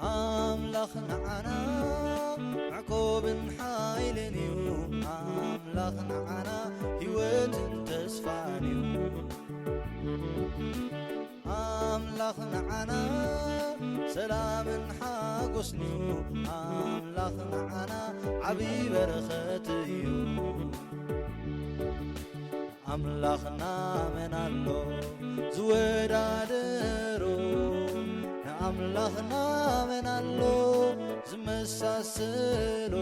ኣምላኽ ንዓና መዕቆብን ሓይልን እዩ። ኣምላኽ ንዓና ህይወትን ተስፋን እዩ። ኣምላኽ ንዓና ሰላምን ሓጎስን እዩ። ኣምላኽ ንዓና ዓቢ በረኸት እዩ። ኣምላኽና መን ኣሎ ዝወዳደሮ? ንኣምላኽና መን ኣሎ ዝመሳሰሎ?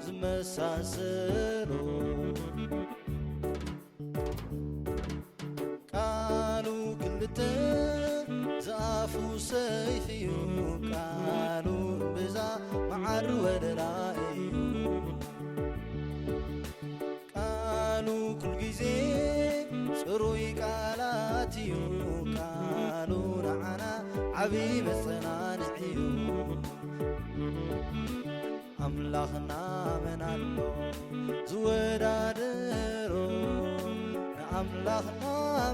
ዝመሳሰሎ? ቃሉ ክልተ ዝኣፉ ሰይፊ እዩ። ቃሉ ብዛ መዓር ወደላ እዩ። ቃሉ ኩል ግዜ ጽሩይ ቃላት እዩ። ቃሉ ንዓና ዓቢ መጸናንዒ እዩ። ኣምላኽና መን ኣሎ ዝወዳደሮ? ንኣምላኽና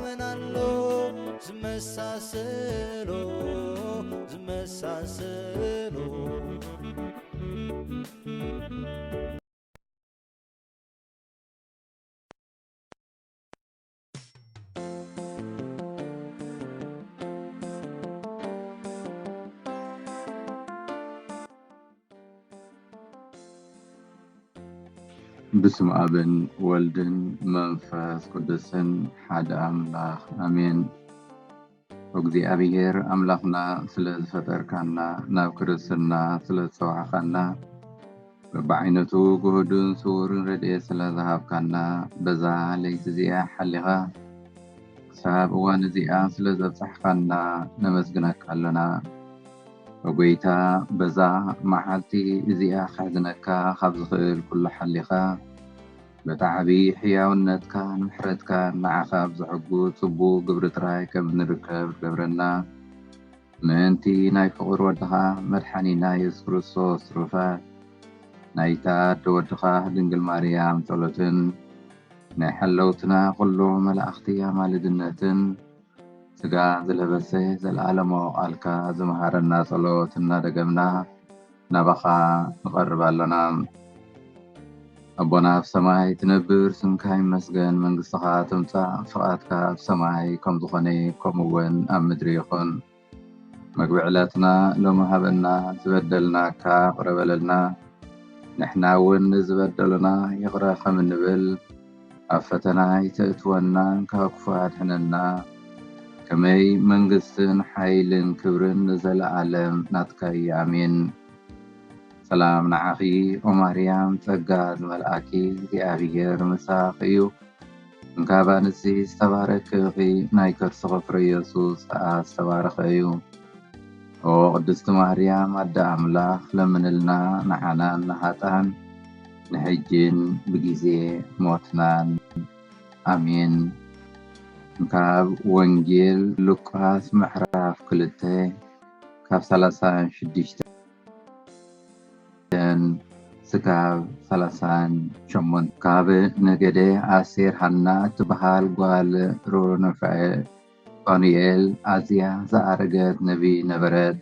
መን ኣሎ ዝመሳሰሎ? ዝመሳሰሎ? ብስም ኣብን ወልድን መንፈስ ቅዱስን ሓደ ኣምላኽ ኣሜን። እግዚኣብሔር ኣምላኽና ስለ ዝፈጠርካና፣ ናብ ክርስትና ስለ ዝጸዋዕኻና፣ በብዓይነቱ ግሁድን ስዉርን ረድኤት ስለ ዝሃብካና፣ በዛ ለይቲ እዚኣ ሓሊኻ ክሳብ እዋን እዚኣ ስለ ዘብጻሕካና ነመስግነካ ኣለና። ኦ ጐይታ፣ በዛ መዓልቲ እዚኣ ከሕዝነካ ካብ ዝኽእል ኩሉ ሓሊኻ፣ በታ ዓቢ ሕያውነትካን ምሕረትካን ንዓኻ ኣብ ዘሐጉስ ጽቡቕ ግብሪ ጥራይ ከም እንርከብ ገብረና። ምእንቲ ናይ ፍቑር ወድኻ መድሓኒና የሱስ ክርስቶስ ትሩፋት ናይታ ኣደ ወድኻ ድንግል ማርያም ጸሎትን ናይ ሓለውትና ኩሉ መላእኽቲ ኣማልድነትን ስጋ ዝለበሰ ዘለዓለማዊ ቃልካ ዝመሃረና ጸሎት እናደገምና ናባኻ ንቐርብ ኣሎና። ኣቦና ኣብ ሰማይ ትነብር፣ ስምካ ይመስገን፣ መንግስትኻ ትምጻእ፣ ፍቓድካ ኣብ ሰማይ ከም ዝኾነ ከምኡ እውን ኣብ ምድሪ ይኹን። መግቢ ዕለትና ሎሚ ሃበና፣ ዝበደልናካ ይቕረ በለልና፣ ንሕና እውን ንዝበደሉና ይቕረ ከም እንብል፣ ኣብ ፈተና ኣይተእትወና፣ ካብ ክፉእ ኣድሕነና። ከመይ መንግስትን ሓይልን ክብርን ንዘለኣለም ናትካ እዩ። ኣሜን። ሰላም ንዓኺ ኦ ማርያም፣ ጸጋ ዝመልኣኪ እግዚኣብሔር ምሳኺ እዩ። እንካብ ኣንስቲ ዝተባረኪ ኢኺ፣ ናይ ከርስኺ ፍረ ኢየሱስ ከኣ ዝተባረኸ እዩ። ኦ ቅድስቲ ማርያም ኣደ ኣምላኽ፣ ለምንልና ንዓናን ንሃጣን፣ ንሕጅን ብጊዜ ሞትናን። ኣሜን። ካብ ወንጌል ሉቃስ ምዕራፍ ክልተ ካብ ሰላሳን ሽዱሽተን ስጋብ ሰላሳን ሸሞንተ። ካብ ነገደ ኣሴር ሃና እትበሃል ጓል ሩፋኤል ኣዝያ ዝኣረገት ነቢይ ነበረት።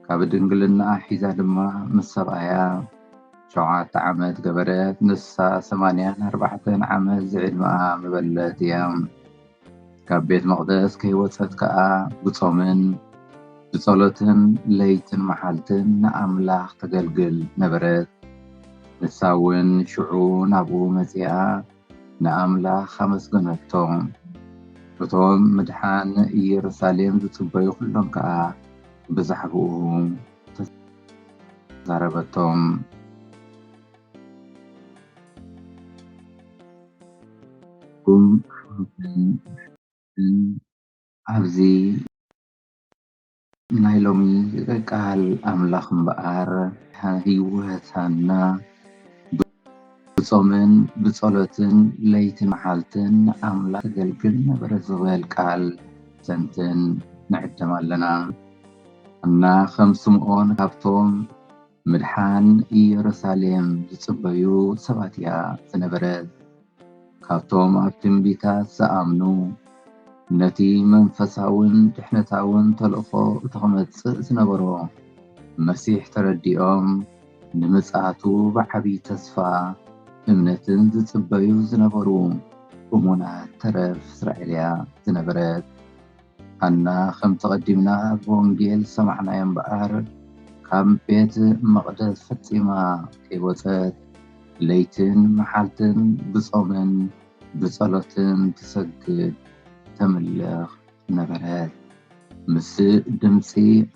ካብ ድንግልና ሒዛ ድማ ምስ ሰብኣያ ሸውዓተ ዓመት ገበረት። ንሳ ሰማንያን ኣርባዕተን ዓመት ዝዕድመኣ መበለት እያ። ካብ ቤት መቕደስ ከይወጸት ከኣ ብጾምን ብጸሎትን ለይትን መዓልትን ንኣምላኽ ተገልግል ነበረት። ንሳ እውን ሽዑ ናብኡ መጺኣ ንኣምላኽ ኣመስገነቶ። እቶም ምድሓን ኢየሩሳሌም ዝጽበዩ ኩሎም ከኣ ብዛዕባኡ ተዛረበቶም። ኩም ኣሕዋትን ኣሕዋትን ኣብዚ ናይ ሎሚ ቃል ኣምላኽ እምበኣር፣ ህይወት ሃና ብጾምን ብጸሎትን ለይትን መዓልትን ንኣምላኽ ተገልግል ነበረ ዝብል ቃል ሰንትን ንዕደም ኣለና። እና ከም ስምዖን ካብቶም ምድሓን ኢየሩሳሌም ዝጽበዩ ሰባት እያ ዝነበረት። ካብቶም ኣብ ትንቢታት ዝኣምኑ፣ ነቲ መንፈሳውን ድሕነታውን ተልእኾ እቲ ክመጽእ ዝነበሮ መሲሕ ተረዲኦም፣ ንምጽኣቱ ብዓቢ ተስፋ እምነትን ዝጽበዩ ዝነበሩ እሙናት ተረፍ እስራኤል እያ ዝነበረት። ሃና፣ ከምቲ ቀዲምና ኣብ ወንጌል ዝሰማዕናዮ እምበኣር፣ ካብ ቤት መቕደስ ፈጺማ ከይወጸት፣ ለይትን መዓልትን ብጾምን ብጸሎትን ትሰግድ ተምልኽ ነበረት። ምስ ድምጺ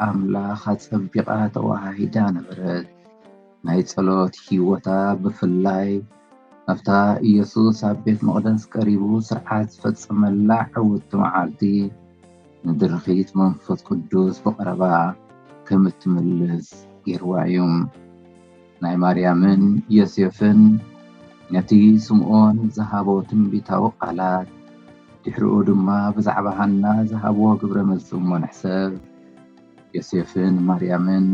ኣምላኽ ኣጸቢቓ ተወሃሂዳ ነበረት። ናይ ጸሎት ህይወታ፣ ብፍላይ ኣብታ ኢየሱስ ኣብ ቤት መቕደስ ቀሪቡ ስርዓት ዝፈጸመላ ዕውትቲ መዓልቲ፣ ንድርኺት መንፈስ ቅዱስ ብቐረባ ከም እትምልስ ገይርዋ እዩ። ናይ ማርያምን ዮሴፍን ነቲ ስምዖን ዝሃቦ ትንቢታዊ ቃላት፣ ድሕሪኡ ድማ ብዛዕባ ሃና ዝሃብዎ ግብረ መልሲ እሞ ንሕሰብ። ዮሴፍን ማርያምን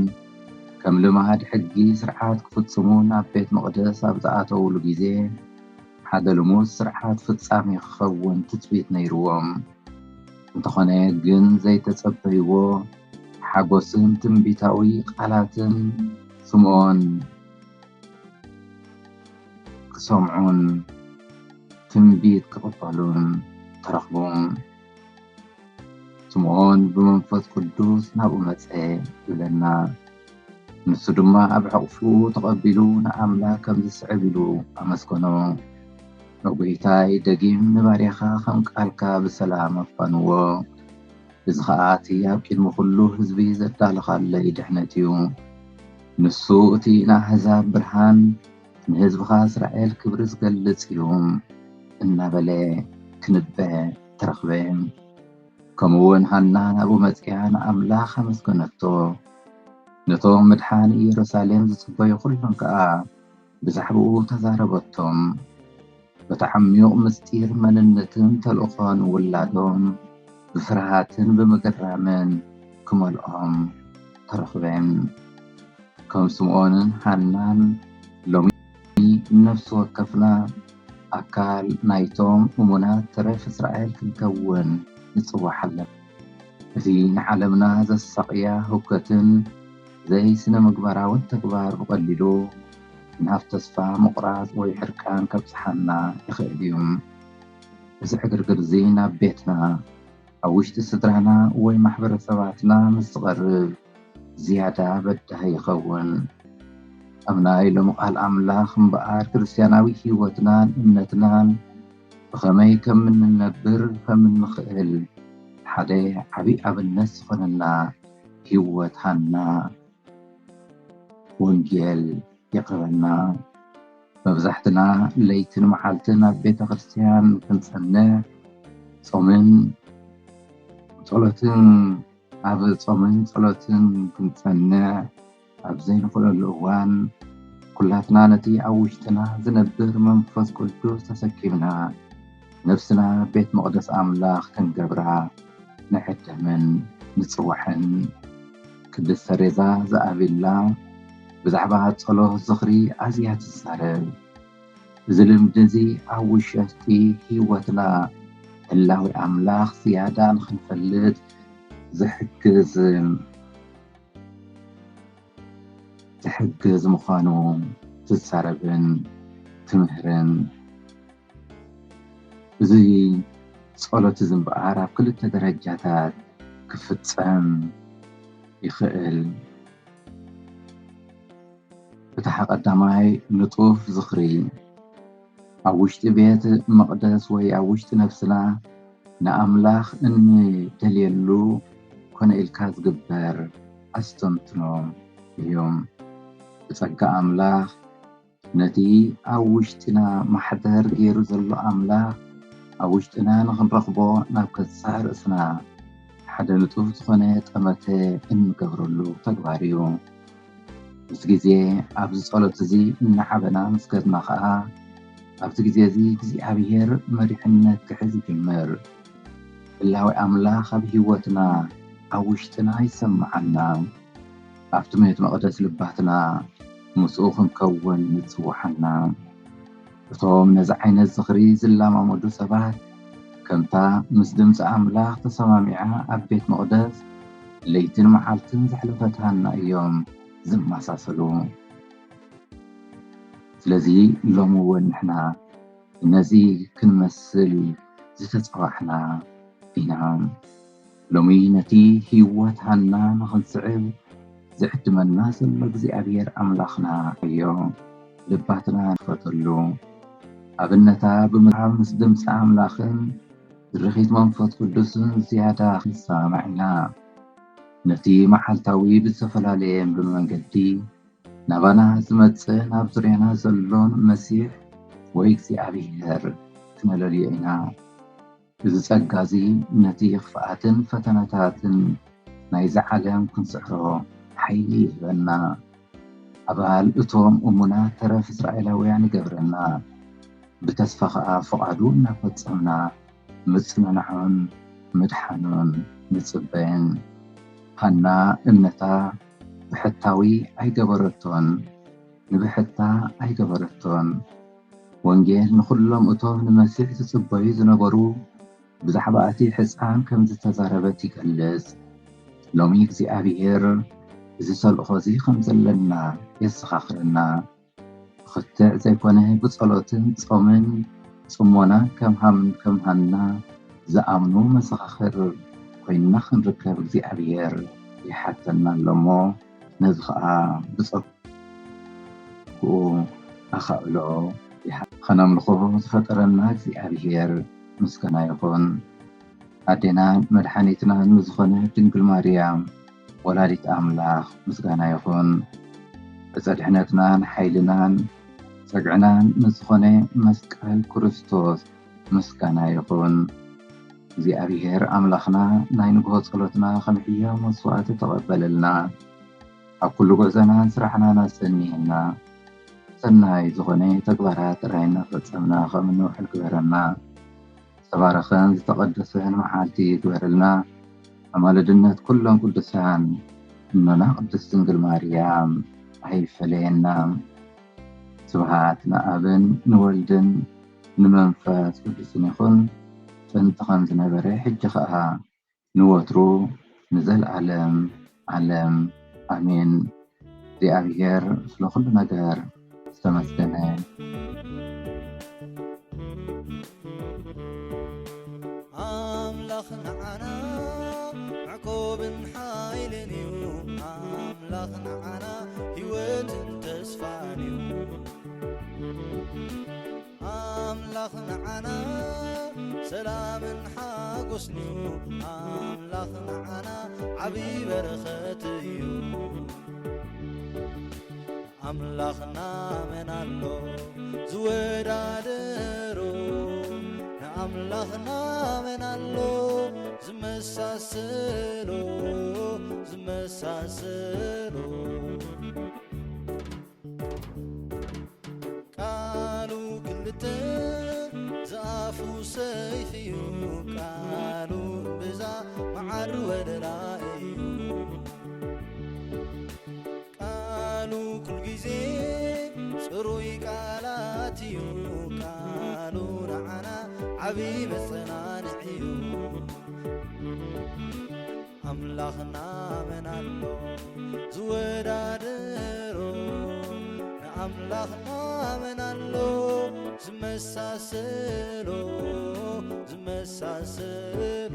ከም ልማድ ሕጊ ስርዓት ክፍጽሙ ናብ ቤት መቕደስ ኣብ ዝኣተውሉ ግዜ፣ ሓደ ልሙድ ስርዓት ፍጻሜ ክኸውን ትጽቢት ነይርዎም። እንተኾነ ግን፣ ዘይተጸበይዎ ሓጎስን ትንቢታዊ ቃላትን ስምዖን ክሰምዑን ትንቢት ክቕበሉን ተረኽቡ። ስምዖን ብመንፈስ ቅዱስ ናብኡ መጸ ይብለና። ንሱ ድማ ኣብ ሕቕፍኡ ተቐቢሉ ንኣምላኽ ከም ዝስዕብ ኢሉ ኣመስገኖ። "ኦ ጎይታይ፣ ደጊም ንባርያኻ ከም ቃልካ ብሰላም ኣፋንዎ። እዚ ኸኣ እቲ ኣብ ቅድሚ ኩሉ ህዝቢ ዘዳለኻለይ ድሕነት እዩ። ንሱ እቲ ንኣህዛብ ብርሃን፣ ንህዝብኻ እስራኤል ክብሪ ዝገልጽ እዩ" እናበለ ክንበ ተረኽበ። ከምኡ እውን ሃና ናብኡ መጺኣ ንኣምላኽ ኣመስገነቶ። ነቶም ምድሓን ኢየሩሳሌም ዝጽበዩ ኩሎም ከኣ ብዛዕባኡ ተዛረበቶም። በቲ ዓሚቕ ምስጢር መንነትን ተልእኾን ውላዶም ብፍርሃትን ብምግራምን ክመልኦም ተረኽበ። ከም ስምዖንን ሃናን፣ ሎሚ ነፍሲ ወከፍና ኣካል ናይቶም እሙናት ተረፍ እስራኤል ክንከውን ንጽዋዕ ኣለና። እቲ ንዓለምና ዘሳቕያ ህውከትን ዘይስነ ምግባራውን ተግባር ብቐሊሉ ናብ ተስፋ ምቑራጽ ወይ ሕርቃን ከብጽሓና ይኽእል እዩ። እዚ ዕግርግር እዚ ናብ ቤትና፣ ኣብ ውሽጢ ስድራና ወይ ማሕበረሰባትና ምስ ዝቐርብ፣ ዝያዳ በዳሂ ይኸውን። ኣብ ናይ ሎሚ ቃል ኣምላኽ እምበኣር፣ ክርስትያናዊ ህይወትናን እምነትናን ብኸመይ ከም እንነብር ከም እንኽእል ሓደ ዓቢ ኣብነት ዝኾነና ህይወት ሃና ወንጌል የቕርበልና። መብዛሕትና ለይትን መዓልትን ኣብ ቤተ ክርስትያን ክንጸንዕ፣ ጾምን ጸሎትን፣ ኣብ ጾምን ጸሎትን ክንጸንዕ ኣብ ዘይንኽእለሉ እዋን፣ ኩላትና ነቲ ኣብ ውሽጥና ዝነብር መንፈስ ቅዱስ ተሰኪምና፣ ነፍስና ቤት መቕደስ ኣምላኽ ክንገብራ ንዕደምን ንጽዋዕን። ቅድስት ተሬዛ ዘኣቪላ ብዛዕባ ጸሎት ዝኽሪ ኣዝያ ትዛረብ። እዚ ልምዲ እዚ ኣብ ውሽጢ ህይወትና ህላዌ ኣምላኽ ዝያዳ ንኽንፈልጥ ዝሕግዝ፣ ዝሕግዝ ምዃኑ ትዛረብን ትምህርን። እዚ ጸሎት እዚ እምበኣር ኣብ ክልተ ደረጃታት ክፍጸም ይኽእል። እቲ ቀዳማይ፣ ንጡፍ ዝኽሪ። ኣብ ውሽጢ ቤት መቕደስ ወይ ኣብ ውሽጢ ነፍስና ንኣምላኽ እንደልየሉ ኮነ ኢልካ ዝግበር ኣስተንትኖ እዩ። ብጸጋ ኣምላኽ ነቲ ኣብ ውሽጥና ማሕደር ገይሩ ዘሎ ኣምላኽ ኣብ ውሽጥና ንኽንረኽቦ ናብ ገዛእ ርእስና ሓደ ንጡፍ ዝኾነ ጠመተ እንገብረሉ ተግባር እዩ። ምስ ግዜ ኣብዚ ጸሎት እዚ እናዓበና ምስ ከድና ኸኣ፣ ኣብዚ ግዜ እዚ እግዚኣብሔር መሪሕነት ክሕዝ ይጅምር። ህላዌ ኣምላኽ ኣብ ህይወትና፣ ኣብ ውሽጥና ይሰምዓና። ኣብቲ ቤት መቕደስ ልባትና ምስኡ ክንከውን ይጽውዓና። እቶም ነዚ ዓይነት ዝኽሪ ዝለማመዱ ሰባት፣ ከምታ ምስ ድምፂ ኣምላኽ ተሰማሚዓ ኣብ ቤት መቕደስ ለይትን መዓልትን ዘሕለፈት ሃና እዮም ዝመሳሰሉ። ስለዚ ሎሚ እውን ንሕና ነዚ ክንመስል ዝተጸዋዕና ኢና። ሎሚ ነቲ ህይወት ሃና ንኽንስዕብ ዝዕድመና ዘሎ እግዚኣብሔር ኣምላኽና እዮ። ልባትና ንፈተሉ። ኣብነታ ብምርዓብ ምስ ድምፂ ኣምላኽን ድርኺት መንፈስ ቅዱስን ዝያዳ ክንሰማማዕ ኢና። ነቲ መዓልታዊ ብዝተፈላለየ ብመንገዲ ናባና ዝመጽእን ኣብ ዙርያና ዘሎን መሲሕ ወይ እግዚኣብሔር ክነለልዮ ኢና። እዚ ጸጋ እዚ ነቲ ክፍኣትን ፈተናታትን ናይዚ ዓለም ክንስዕሮ ሓይሊ ይህበና። ኣባል እቶም እሙናት ተረፍ እስራኤላውያን ይገብረና። ብተስፋ ኸኣ ፍቓዱ እናፈጸምና ምጽንናዑን ምድሓኑን ንጽበን። ሃና እምነታ ብሕታዊ ኣይገበረቶን፣ ንብሕታ ኣይገበረቶን። ወንጌል ንኹሎም እቶም ንመሲሕ ዝጽበዩ ዝነበሩ ብዛዕባ እቲ ሕጻን ከም ዝተዛረበት ይገልጽ። ሎሚ እግዚኣብሔር እዚ ተልእኾ እዚ ከም ዘለና የዘኻኽረና። ብኽትዕ ዘይኮነ ብጸሎትን ጾምን ጽሞና ከም ሃም-፣ ከም ሃና ዝኣምኑ መዘኻኽር ኮይንና ክንርከብ እግዚኣብሔር ይሓተና ኣሎ እሞ፣ ነዚ ኸኣ ብጸግኡ ኣኻእሎ ይሓ-፣ ኸነምልኾ ዝፈጠረና እግዚኣብሔር ምስጋና ይኹን። ኣዴናን መድሓኒትናን ንዝኾነ ድንግል ማርያም ወላዲት ኣምላኽ ምስጋና ይኹን። ዕፀ ድሕነትናን ሓይልናን ጸግዕናን ንዝኾነ መስቀል ክርስቶስ ምስጋና ይኹን። እግዚኣብሔር ኣምላኽና ናይ ንግሆ ጸሎትና ከም ሕያው መስዋዕቲ ተቐበለልና። ኣብ ኩሉ ጉዕዞናን ስራሕናን ኣሰንየና። ሰናይ ዝኾነ ተግባራት ጥራይ እናፈጸምና ከም እንውዕል ግበረና። ዝተባረኸን ዝተቐደሰን መዓልቲ ይግበረልና። ኣማልድነት ኩሎም ቅዱሳን እኖና ቅድስት ድንግል ማርያም ኣይፈለየና። ስብሃት ንኣብን ንወልድን ንመንፈስ ቅዱስን ይኹን፣ ጥንቲ ከም ዝነበረ፣ ሕጂ ኸኣ ንወትሩ ንዘለዓለም ዓለም ኣሜን። እግዚኣብሔር ስለ ኩሉ ነገር ዝተመስገነ። ኣምላኽ ንዓና መዕቆብን ሓይልን እዩ። ኣምላኽ ንዓና ህይወትን ተስፋን እዩ። ኣምላኽ ንዓና ሰላምን ሓጎስን እዩ። ኣምላኽ ንዓና ዓቢ በረኸት እዩ። ኣምላኽና መን ኣሎ ዝወዳደሮ? ንኣምላኽና መን ኣሎ ዝመሳሰሎ? ዝመሳሰሎ? ቃሉ ክልተ ዝኣፉ ሰይፊ እዩ። ቃሉ እምብዛ መዓር ወለላ እዩ። ቃሉ ኩል ግዜ ጽሩይ ቃላት እዩ። ቃሉ ንዓና ዓቢ መጸናንዒ እዩ። ኣምላኽና መን ኣሎ ዝወዳደሮ? ንኣምላኽና መን ኣሎ ዝመሳሰሎ? ዝመሳሰሎ?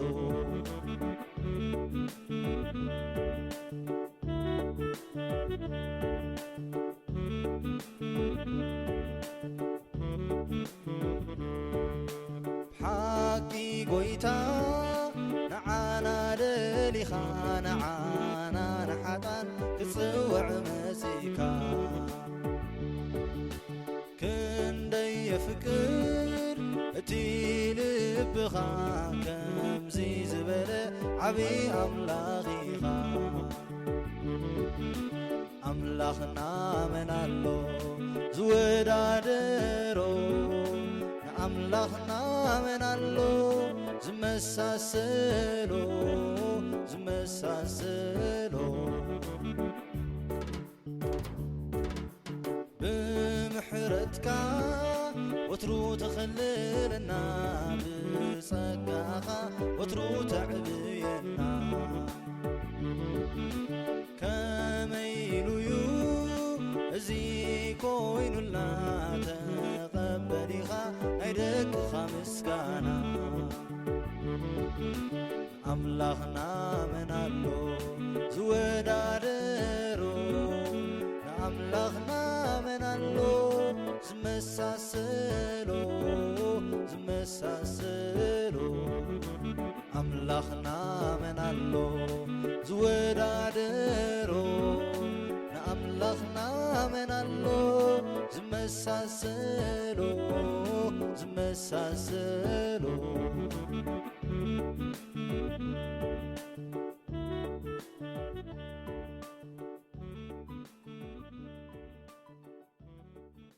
ሓቂ ጎይታ ንዓና ደሊኻ፣ ንዓና ንሓጣን ክትጽውዕ መጺእካ። ክንደይ የፍቅር እቲ ልብኻ፣ ከምዚ ዝበለ ዓቢ ኣምላኽ ኢኻ። ኣምላኽና መን ኣሎ ዝወዳደሮ? ንኣምላኽና መን ኣሎ ዝመሳሰሎ? ዝመሳሰሎ? ወትሩ ትኽልልና ብጸጋኻ ወትሩ ተዕብየና። ከመይ ኢሉዩ እዚ ኮይኑልና ተቐበሊኻ ናይ ደቅኻ ምስጋና። ኣምላኽና መን ኣሎ ዝወዳደሮ? ንኣምላኽና መን ኣሎ ዝመሳሰሎ? ዝመሳሰሎ ኣምላኽና መን ኣሎ ዝወዳደሮ? ንኣምላኽና መን ኣሎ ዝመሳሰሎ? ዝመሳሰሎ